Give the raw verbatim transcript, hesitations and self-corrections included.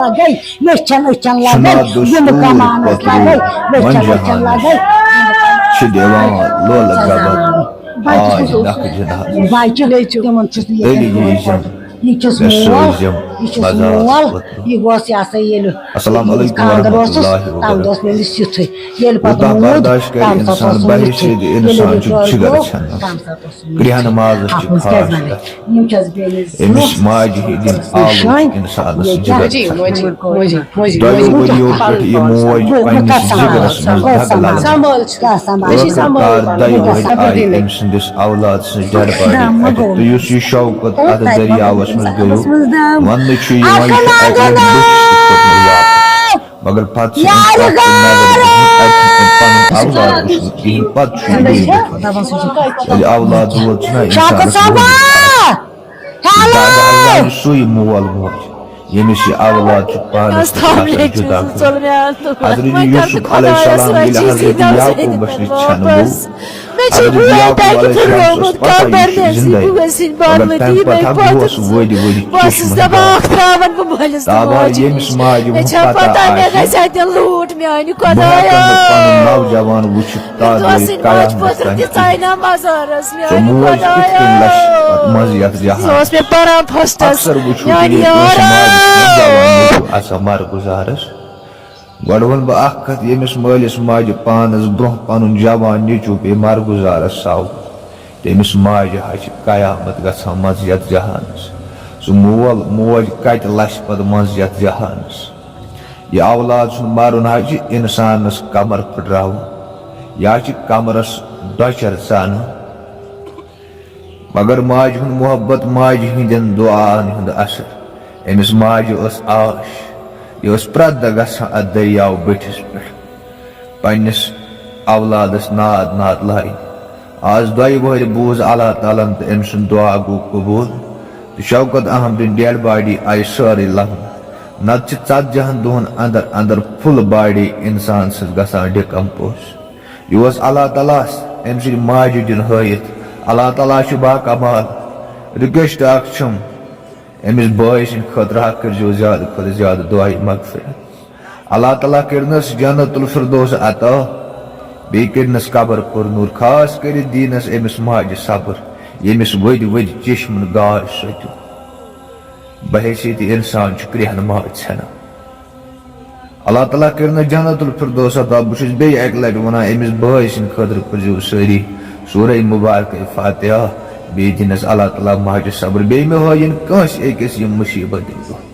لگے، ویچھن أچھن لگے، چھُنہ یِم دستوٗر کمانس پترو لگے، ویچھن أچھن جہانس لگے۔ چھِ دِوان لولہٕ گبر، آے نکھٕ جناح۔ بچہِ تیٚلہِ یِمن چھُس نہٕ ییٚتٮ۪ن تیٚلہِ ییٖزٮ۪م یہِ چھُس مےٚ مول، سوزٮ۪م یہِ چھُس مزارس مول، پترو۔ یہِ گوٚژھ یہِ ہسا ییٚلہِ السلام علیکم خانٛدر ورحمتہ اوسُس، اللہ تَمہِ دۄہ وبرکاتہ۔ اوس مےٚ أمِس یُتھُے۔ ییٚلہِ پتہٕ یوٗتاہ موٗد، برداشت کرِ تَمہِ ساتہٕ انسان، اوسُم بہٕ یُتھُے۔ ہیٚچھِ یہِ ییٚلہِ انسان چھُ رِٹٲیَر جگر گوٚو، ژھٮ۪نان۔ تَمہِ ساتہٕ اوسُم یہِ کرٛیٚہنہٕ ییٚتہِ۔ مازَس چھِ اَتھ منٛز کیٛازِ خاص وَنان؟ کَتھ۔ یِم چھِ اَسہِ بیٚنہِ زٕ، ییٚمِس ماجہِ ہِنٛدۍ یِم چھِ آلو نِشٲنۍ، اِنسانَس یہِ جگر کیٛاہ؟ جی، ژھٮ۪نان۔ مٔنٛزی، مٔنٛزی، مٔنٛزی، دۄیو مٔنٛزی۔ ؤریو پٮ۪ٹھ یہِ موج گوٚو پنٛنِس کَتھ جِگرَس سَمبال؟ منٛز گوٚو دَگ سَمبال؟ لاگان۔ کیٛاہ سَمبال؟ ٲخٕر کار دَیہِ ؤہٕرۍ آیہِ أمۍ سٕنٛدِس اولاد سٕنٛز ڈیڈ باڈی اَتھِ۔ تہٕ یُس یہِ شوکت اَتھ دٔریاوَس منٛز گٔیو، وَننہٕ چھُ یِوان، یہِ چھُ اَکہِ لَٹہِ لُکھ تہِ کوٚرمُت یاد۔ مگر پتہٕ چھِ أمۍ پتھ کُن نظر دِژمٕژ، اَتہِ چھُ أمۍ پنُن اولاد وٕچھمُت کِہیٖنۍ، پتہٕ چھُ یہِ بیٚیہِ وٕچھمُت۔ ییٚلہِ اولاد وول چھُنہ اِنسانَس وول، دَگ ہَزارِ سُے مول موج، ییٚمِس یہِ اولاد چھُ پانَس نِش آسان جُدا کوٚرمُت۔ حضرت یوسف علیہ السلام ییٚلہِ حضرت یعقوبَس نِش ژھٮ۪نہٕ گوٚو، مےٚ چھُ حضرت بوے یعقوب تۄہہِ علیہ کیُتھ السلام روومُت، اوس پتہ کم یہِ چھُ بَرنَس یہِ زِندَے۔ گوٚو اَسہِ سٕنٛدۍ مگر بارمٔتی تَمہِ پَتہٕ یِمَے ہا گوس پوتُس۔ وٲدۍ وٲدۍ بہٕ ٲسٕس چشمہٕ دَپان، دار۔ اَکھ ترٛاوَن بہٕ مٲلِس تہٕ تابار ماجہِ ییٚمِس نِش۔ ماجہِ مےٚ ہُنٛد چھا پتہ پَتہ، مےٚ آسہِ، گژھِ اَتٮ۪ن لوٗٹھ، میٛانہِ بہٕ ہٮ۪کَن نہٕ پَنُن خۄدایو۔ نوجوان وٕچھِتھ تہٕ تابارِ دوسٕنۍ ماجہِ قیامتَس پوتُر تام تہِ ژاے کٔرِتھ۔ نا مزارَس، سۄ میٛانہِ موج کِتھ کٔنۍ لَسہِ خۄدایو۔ پَتہٕ منٛزٕ یَتھ جہان۔ سُہ اوس مےٚ پَران فٔسٹَس، اکثر وٕچھو تُہۍ میٛانہِ ییٚلہِ کٲنٛسہِ ماجہِ ہُنٛد نوجوان یارو۔ نیٚچوٗ آسان مَرٕ گُزارَس۔ گۄڈٕ وَنہٕ بہٕ اَکھ کَتھ، ییٚمِس مٲلِس ماجہِ پانَس برٛونٛہہ پَنُن جوان نیٚچوٗ پیٚیہِ مَرٕ گُزارَس سَو، تٔمِس ماجہِ ہا چھِ قیامت گژھان منٛزٕ یَتھ جہانَس۔ سُہ مول موج کَتہِ لَسہِ پَتہٕ منٛزٕ یَتھ جہانَس؟ یہِ اولاد سُنٛد مَرُن ہا چھِ اِنسانَس کَمر پھٕٹراوُن۔ یا چھِ کَمرَس دۄچَر ژانُن۔ مگر ماجہِ ہُنٛد محبت، ماجہِ ہٕنٛدٮ۪ن دُعاہَن ہُنٛد اثر۔ أمِس ماجہِ ٲس آش۔ یہِ ٲس پرٛٮ۪تھ دۄہ گژھان اَتھ دٔریاو بٔٹھِس پٮ۪ٹھ، پنٛنِس اولادَس ناد ناد لایِنہِ۔ آز دۄیہِ وٕہٕرۍ بوٗز اللہ تعالیٰ ہَن تہٕ أمۍ سُنٛد دُعا گوٚو قبوٗل۔ تہٕ شوکت احمدٕنۍ ڈیڈ باڈی آیہِ سٲرٕے لَبنہٕ۔ نَتہٕ چھِ ژتجی ہَن دۄہَن اندر اندر فُل باڈی اِنسان سٕنٛز گژھان ڈِکمپوز۔ یہِ اوس اللہ تعالیٰ ہَس أمۍ سٕنٛدِ ماجہِ دیُن ہٲیِتھ۔ اللہ تعالیٰ چھُ باکمال۔ رِکویسٹ اَکھ چھَم، أمِس بٲے سٕنٛدِ خٲطرٕ ہا کٔرۍزیو زیادٕ کھۄتہٕ زیادٕ دُعایہِ مغفرت۔ اللہ تعالیٰ کٔرِنَس جنت الفردوس عطا، بیٚیہِ کٔرِنَس قبر پُر نوٗر، خاص کٔرِتھ دیٖنَس أمِس ماجہِ صبر، ییٚمِس ؤدۍ ؤدۍ چشمَن گاش سوٚتیُن۔ بحیثیت اِنسان چھُ کرٛیٚہنہٕ ماز ژھٮ۪نان۔ اللہ تعالیٰ کٔرِنَس جنت الفردوس عطا۔ بہٕ چھُس بیٚیہِ اَکہِ لَٹہِ وَنان، أمِس بٲے سٕنٛدِ خٲطرٕ پٔرۍزیو سٲری سورہ مبارکہ فاتحہ، بیٚیہِ دِنَس اللہ تعالیٰ ماجہِ صبر، بیٚیہِ مہٕ ہٲیِن کٲنٛسہِ أکِس یِم مُصیٖبت دِنۍ۔